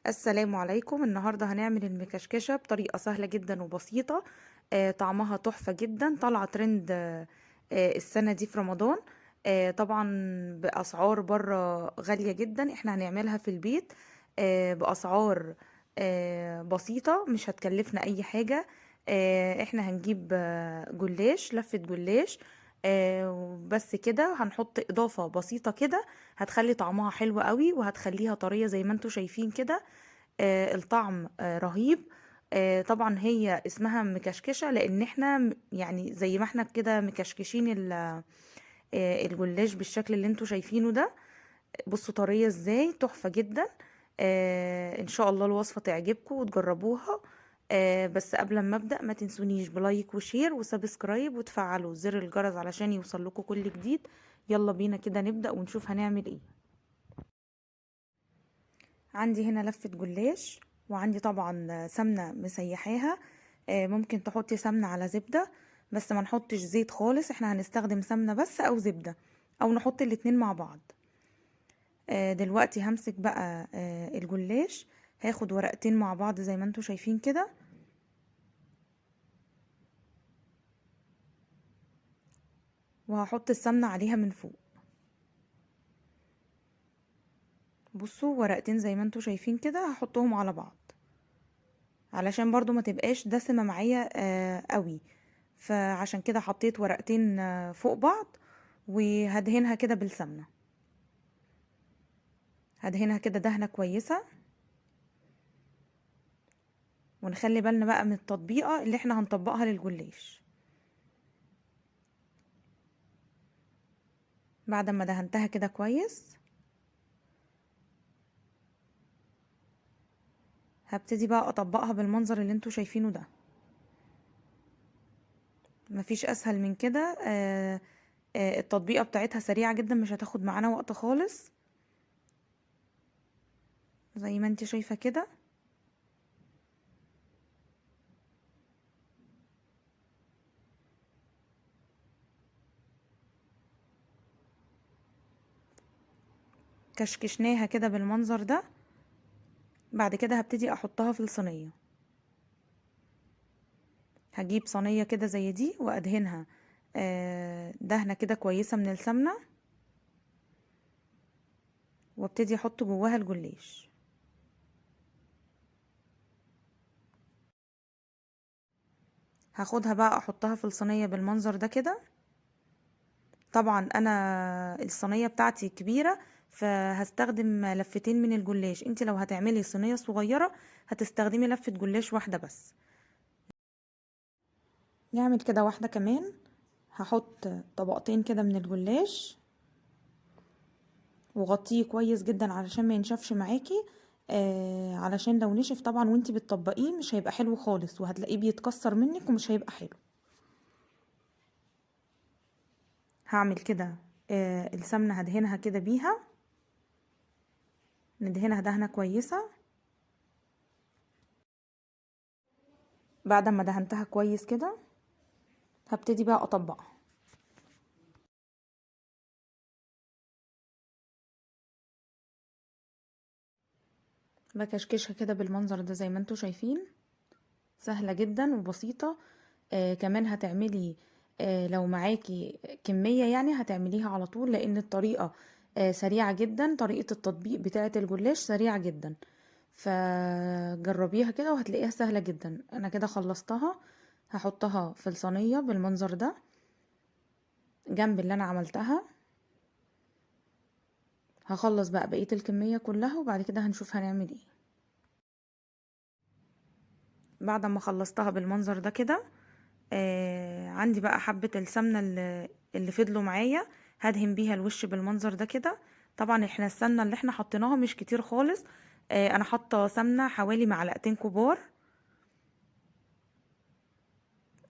السلام عليكم. النهاردة هنعمل المكشكشة بطريقة سهلة جدا وبسيطة، طعمها تحفة جدا، طالعة ترند السنة دي في رمضان. طبعا بأسعار بره غالية جدا، احنا هنعملها في البيت بأسعار بسيطة، مش هتكلفنا أي حاجة. احنا هنجيب جلاش، لفة جلاش، بس كده. هنحط إضافة بسيطة كده هتخلي طعمها حلو قوي وهتخليها طرية زي ما انتوا شايفين كده. الطعم رهيب. طبعا هي اسمها مكشكشة لان احنا يعني زي ما احنا كده مكشكشين الجلاش بالشكل اللي انتوا شايفينه ده. بصوا طرية ازاي، تحفة جدا. ان شاء الله الوصفة تعجبكم وتجربوها. بس قبل ما ابدأ ما تنسونيش ب like و share و subscribe وتفعلوا زر الجرس علشان يوصل لكم كل جديد. يلا بينا كده نبدأ ونشوف هنعمل ايه. عندي هنا لفة جلاش، وعندي طبعا سمنة مسيحاها. ممكن تحطي سمنة على زبدة، بس ما نحطش زيت خالص، احنا هنستخدم سمنة بس او زبدة، او نحط الاتنين مع بعض. دلوقتي همسك بقى الجلاش، هاخد ورقتين مع بعض زي ما انتوا شايفين كده، وهحط السمنة عليها من فوق. بصوا ورقتين زي ما انتوا شايفين كده، هحطهم على بعض علشان برضو ما تبقاش دسمة معايا قوي، فعشان كده حطيت ورقتين فوق بعض. وهدهنها كده بالسمنة، هدهنها كده دهنة كويسة. ونخلي بالنا بقى من التطبيقة اللي احنا هنطبقها للجلاش. بعد ما دهنتها كده كويس هبتدي بقى اطبقها بالمنظر اللي انتوا شايفينه ده. مفيش اسهل من كده. التطبيقة بتاعتها سريعة جدا، مش هتاخد معانا وقت خالص زي ما انت شايفة كده. كشكشناها كده بالمنظر ده. بعد كده هبتدي احطها في الصينية. هجيب صينية كده زي دي وادهنها دهنة كده كويسة من السمنة، وابتدي احط جواها الجلاش. هاخدها بقى احطها في الصينية بالمنظر ده كده. طبعا انا الصينية بتاعتي كبيرة فهستخدم لفتين من الجلاش، انت لو هتعملي صينية صغيرة هتستخدمي لفة جلاش واحدة بس. نعمل كده واحدة كمان. هحط طبقتين كده من الجلاش وغطيه كويس جدا علشان ما ينشفش معاكي، علشان لو نشف طبعا وانتي بتطبقيه مش هيبقى حلو خالص، وهتلاقيه بيتكسر منك ومش هيبقى حلو. هعمل كده السمنة هدهنها كده بيها، ندهنها دهنة كويسة. بعد ما دهنتها كويس كده هبتدي بقى اطبقها. بكشكشها كده بالمنظر ده زي ما انتوا شايفين. سهلة جدا وبسيطة. كمان هتعملي لو معاكي كمية هتعمليها على طول، لان الطريقة سريعة جدا، طريقة التطبيق بتاعة الجلاش سريعة جدا، فجربيها كده وهتلاقيها سهلة جدا. انا كده خلصتها، هحطها في الصينية بالمنظر ده جنب اللي انا عملتها. هخلص بقى بقية الكمية كلها وبعد كده هنشوف هنعمل ايه. بعد ما خلصتها بالمنظر ده كده، عندي بقى حبة السمنة اللي فضلوا معايا هدهن بيها الوش بالمنظر ده كده. طبعا احنا السمنة اللي احنا حطيناها مش كتير خالص، انا حاطة سمنة حوالي معلقتين كبار،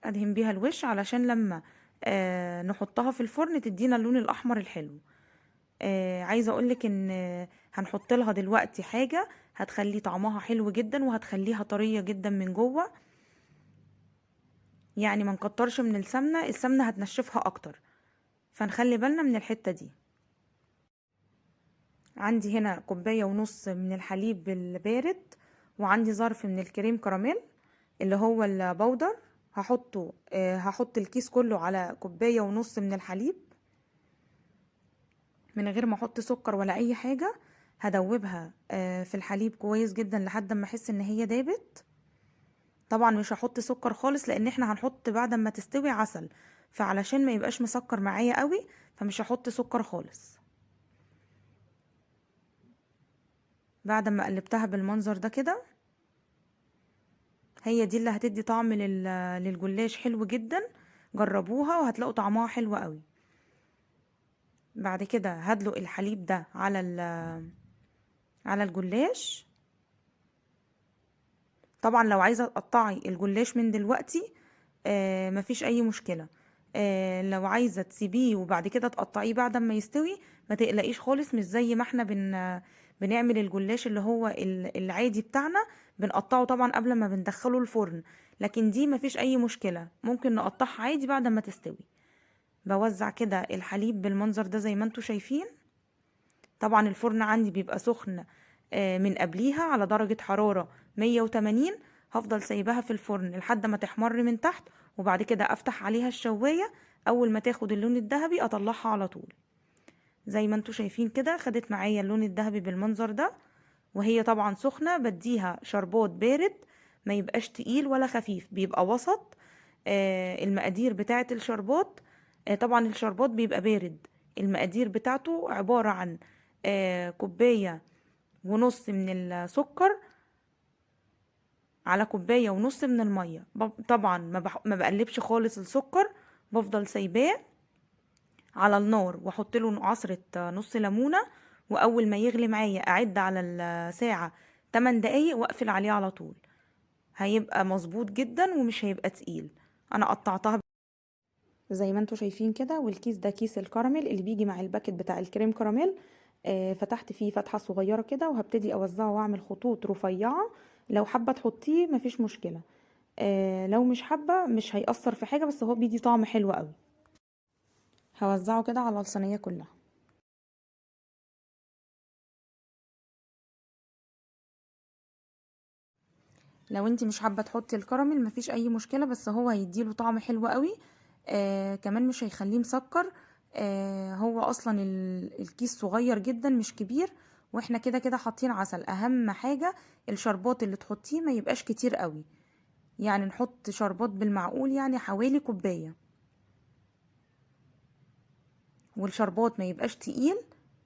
ادهن بيها الوش علشان لما نحطها في الفرن تدينا اللون الاحمر الحلو. عايزة اقولك ان هنحط لها دلوقتي حاجة هتخلي طعمها حلو جدا وهتخليها طرية جدا من جوه، يعني ما نكترش من السمنة، السمنة هتنشفها اكتر، فنخلي بالنا من الحتة دي. عندي هنا كوباية ونص من الحليب البارد، وعندي ظرف من الكريم كراميل اللي هو البودر، هحط الكيس كله على كوباية ونص من الحليب من غير ما احط سكر ولا اي حاجة. هدوبها في الحليب كويس جدا لحد ما احس ان هي دابت. طبعا مش هحط سكر خالص لان احنا هنحط بعد ما تستوي عسل، فعلشان ما يبقاش مسكر معايا قوي فمش هحط سكر خالص. بعد ما قلبتها بالمنظر ده كده، هي دي اللي هتدي طعم للجلاش حلو جدا. جربوها وهتلاقوا طعمها حلو قوي. بعد كده هدلق الحليب ده على الجلاش. طبعا لو عايزه تقطعي الجلاش من دلوقتي مفيش اي مشكلة. لو عايزه تسيبيه وبعد كده تقطعيه بعد ما يستوي ما تقلقيش خالص، مش زي ما احنا بنعمل الجلاش اللي هو العادي بتاعنا بنقطعه طبعا قبل ما بندخله الفرن، لكن دي مفيش اي مشكلة، ممكن نقطعها عادي بعد ما تستوي. بوزع كده الحليب بالمنظر ده زي ما انتوا شايفين. طبعا الفرن عندي بيبقى سخن من قبليها على درجة حرارة 180. هفضل سايباها في الفرن لحد ما تحمر من تحت، وبعد كده افتح عليها الشواية. اول ما تاخد اللون الذهبي اطلعها على طول. زي ما انتوا شايفين كده خدت معايا اللون الذهبي بالمنظر ده، وهي طبعا سخنة. بديها شربات بارد، ما يبقاش تقيل ولا خفيف، بيبقى وسط. المقادير بتاعة الشربات، طبعا الشربات بيبقى بارد. المقادير بتاعته عبارة عن كوباية ونص من السكر على كوباية ونص من المية. طبعا ما بقلبش خالص السكر، بفضل سايباه على النار واحط له عصرة نص ليمونة، واول ما يغلي معايا اعد على الساعة 8 دقايق واقفل عليه على طول. هيبقى مظبوط جدا ومش هيبقى تقيل. انا قطعتها زي ما انتوا شايفين كده. والكيس ده كيس الكراميل اللي بيجي مع ال packet بتاع الكريم كراميل. فتحت فيه فتحة صغيرة كده وهبتدي اوزعه واعمل خطوط رفيعة. لو حابة تحطيه مفيش مشكلة، لو مش حابة مش هيأثر في حاجة، بس هو بيدي طعم حلو قوي. هوزعه كده على الصينية كلها. لو انتي مش حابة تحطي الكراميل مفيش اي مشكلة، بس هو هيديله طعم حلو قوي. كمان مش هيخليه مسكر. هو اصلا الكيس صغير جدا مش كبير، واحنا كده كده حاطين عسل. اهم حاجة الشربات اللي تحطيه ما يبقاش كتير قوي، يعني نحط شربات بالمعقول، يعني حوالي كوباية، والشربات ما يبقاش تقيل،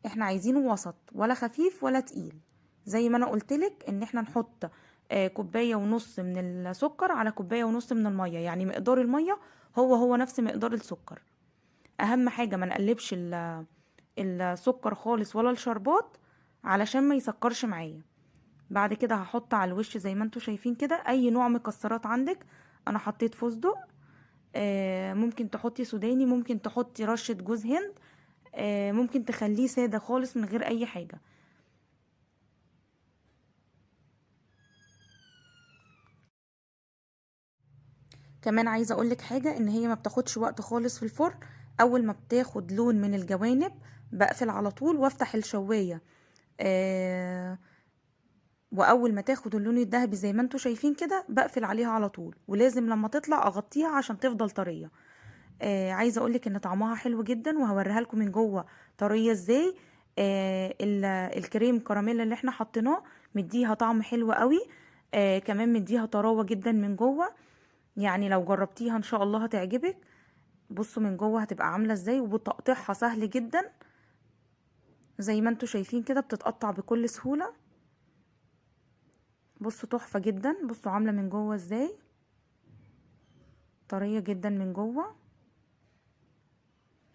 احنا عايزينه وسط، ولا خفيف ولا تقيل. زي ما انا قلتلك ان احنا نحط كوباية ونص من السكر على كوباية ونص من المية، يعني مقدار المية هو نفس مقدار السكر. اهم حاجة ما نقلبش السكر خالص ولا الشربات علشان ما يسكرش معايا. بعد كده هحط على الوش زي ما انتوا شايفين كده اي نوع مكسرات عندك. انا حطيت فستق، ممكن تحطي سوداني، ممكن تحطي رشة جوز هند، ممكن تخليه سادة خالص من غير اي حاجة. كمان عايزة اقولك حاجة، ان هي ما بتاخدش وقت خالص في الفرن. اول ما بتاخد لون من الجوانب بقفل على طول وافتح الشواية، واول ما تاخد اللون الذهبي زي ما انتوا شايفين كده بقفل عليها على طول، ولازم لما تطلع اغطيها عشان تفضل طرية. عايزة اقولك ان طعمها حلو جدا، وهوريها لكم من جوه طرية ازاي. الكريم كراميل اللي احنا حطيناه مديها طعم حلو قوي، كمان مديها طراوة جدا من جوه. يعني لو جربتيها ان شاء الله هتعجبك. بصوا من جوه هتبقى عاملة ازاي، وبتقطيعها سهل جدا زي ما انتوا شايفين كده، بتتقطع بكل سهولة. بصوا تحفة جدا، بصوا عاملة من جوه ازاي، طرية جدا من جوه،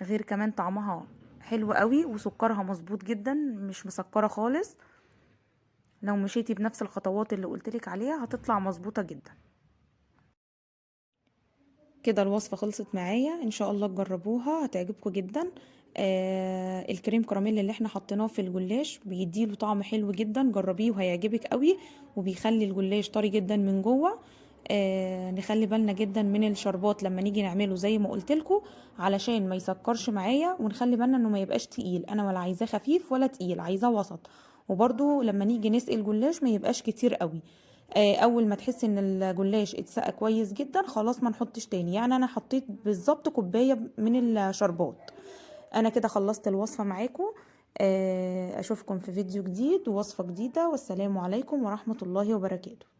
غير كمان طعمها حلو قوي وسكرها مظبوط جدا، مش مسكرة خالص. لو مشيتي بنفس الخطوات اللي قلتلك عليها هتطلع مظبوطة جدا. كده الوصفة خلصت معايا، ان شاء الله تجربوها هتعجبكم جدا. الكريم كراميل اللي احنا حطيناه في الجلاش بيديله طعم حلو جدا، جربيه وهيعجبك قوي، وبيخلي الجلاش طري جدا من جوه. نخلي بالنا جدا من الشربات لما نيجي نعمله زي ما قلت لكم علشان ما يسكرش معايا، ونخلي بالنا انه ما يبقاش تقيل، انا ولا عايزاه خفيف ولا تقيل، عايزاه وسط. وبرده لما نيجي نسقي الجلاش ما يبقاش كتير قوي. اول ما تحس ان الجلاش اتسقى كويس جدا خلاص ما نحطش تاني. يعني انا حطيت بالظبط كوباية من الشربات. انا كده خلصت الوصفة معاكم. اشوفكم في فيديو جديد ووصفه جديدة، والسلام عليكم ورحمة الله وبركاته.